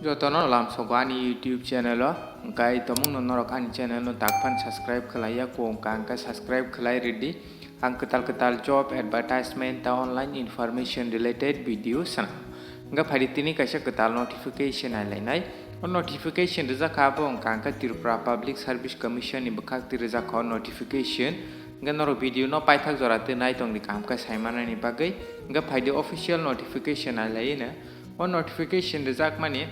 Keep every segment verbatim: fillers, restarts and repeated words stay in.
Jotono lamsogo ani YouTube channel o, hwnkhe tomungno norok ani channel no takphano subscribe khlaiya, kok wngkha hwnkhe subscribe khlai rwdi. Ang kwtal kwtal job advertisement ta online information related video sana. Hwnkhe phaidi tini kaisa kwtal notification nailainai. O notification rijak kha abo wngkha hwnkhe Tripura Public Service Commission ni bwkhak twi rijak kha o notification. Hwnkhe norok video no paithak jora twi naitongdi kaham khe saimanani bagwi. Hwnkhe phaidi official notification nailaino. O notification rijakmani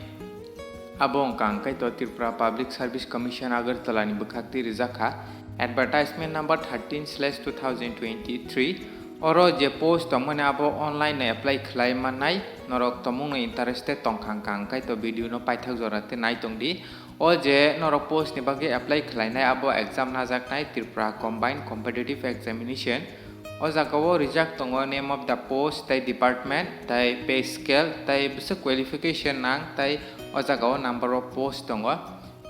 abo wngkha hwnkhe to Tripura Public Service Commission Agartala ni bwkhak twi rijak kha, advertisement number thirteen slash two thousand twenty-three. Oro je post tongmani abo online no apply khlai mannai, norok tomungno interested tongkha hwnkha hwnkhe to video no paithak jora tei naitongdi. O je norok post ni bagwi apply khlainai abo exam najaknai Tripura Combined Competitive Examination. O jaga o rijak tongo name of the post tei department tei pay scale tei bwswk qualification nang tei o jaga o number of post tongo.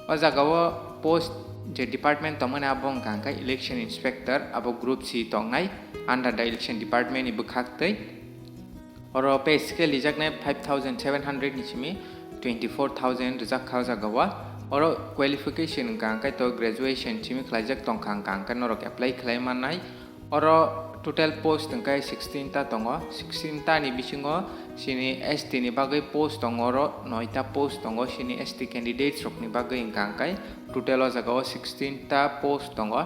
O jaga o post je department tongmani abo wngkha hwnkhe election inspector, abo group C tongnai under the election department ni bwkhak twi. Oro pay scale rijaknai five thousand seven hundred ni simi twenty four thousand rijak kha o jaga o. Oro qualification wngkha hwnkhe to graduation simi khlaijak tongkha hwnkha hwnkhe norok apply khlai mannai. Oro total post hwnkhe sixteen ta tongo, sixteen ta ni bisingo chini S T ni bagwi post tongo, oro noi ta post tongo chini S T candidates rokni bagwi hwnkha hwnkhe total o jaga o sixteen ta post tongo.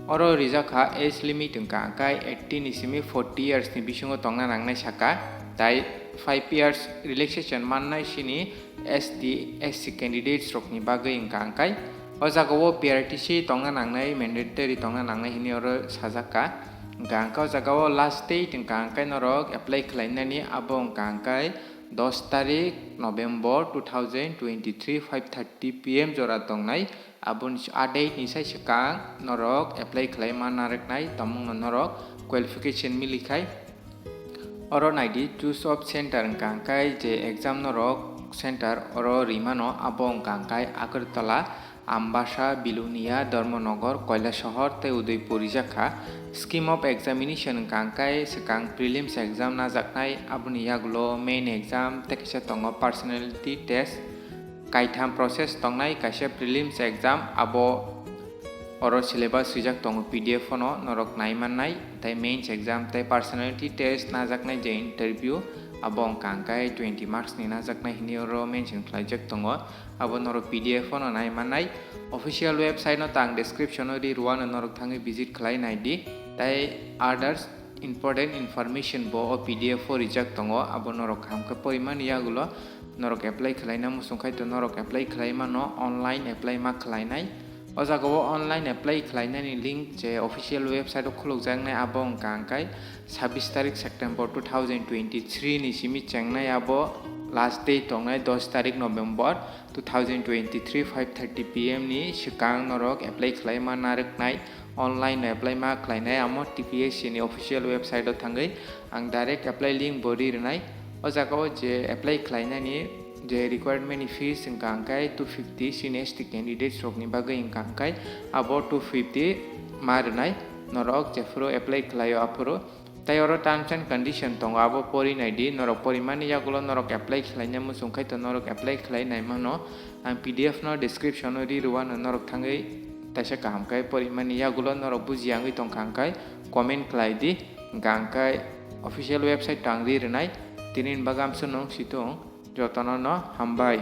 Oro rijak kha age limit hwnkha hwnkhe eighteen ni simi forty years ni bisingo tongna nangnai saka, tai five years relaxation mannai chini S T, S C candidates rokni bagwi hwnkha hwnkhe o jaga o P R T C tongna nangnai, mandatory tongna nangnai hinwi oro sajak kha. Hwnkha hwnkhe o jaga o last date hwnkha hwnkhe norok apply khlainani abo hwnkha hwnkhe dos tarik November two thousand twenty-three five thirty P M jora tongnai. Aboni s-, a date ni sai swkang norok apply khlai ma narwknai, tomungno norok qualification milikhai. Oro naidi choose of center hwnkha hwnkhe je exam norok center oro rimano abo hwnkha hwnkhe Agartala, Ambasa, Bilonia, Dharmanagar, Kailasahar tei Udaipur rijak kha. Scheme of examination hwnkha hwnkhe swkang prelims exam najaknai, aboni yagulo main exam tei kisa tongo personality test. Kaitham process tongnai, kaisa prelims exam, abo oro syllabus swijak tongo P D F ono norok nai mannai, tei mains exam tei personality test najaknai je interview, abo wngkha hwnkhe twenty marks ni najaknai hinwi oro mention khlaijak tongo, abo norok P D F ono nai mannai. Official website no tang description o ri rwano, norok thangwi visit khlai naidi, tei others important information bo o P D F o rijak tongo, abo norok kaham khe porimani yagulo norok apply khlaina muchung khai to norok apply khlai mano, online apply ma khlainai. O jaga o online apply khlainani link je official website o khulukjaknai abo wngkha hwnkhe sabbish tarik September two thousand twenty-three ni simi chengnai, abo last date tongnai dos tarik November two thousand twenty-three five thirty P M ni swkang norok apply khlai ma narwknai. Online no apply ma khlainai amo T P S C ni official website o thangwi ang direct apply link bo ri rwnai. O jaga o je apply khlainani je requirement ni fees wngkha hwnkhe two fifty, chini S T candidates rokni bagwi wngkha hwnkhe abo two fifty ma rwnai, norok jephuru apply khlaio aphuru. Tei oro terms and condition tongo, abo pori naidi, norok porimani yagulo norok apply khlaina muchung khai to norok apply khlai nai mano. Ang P D F no description o ri rwano, norok thangwi taisa kaham khe porimani yagulo norok buji yangwi tongkha hwnkhe comment khlai di, hwnkha hwnkhe official website to ang ri rwnai. Tini ni bagwi amsuk nung situng, jotono no hambai.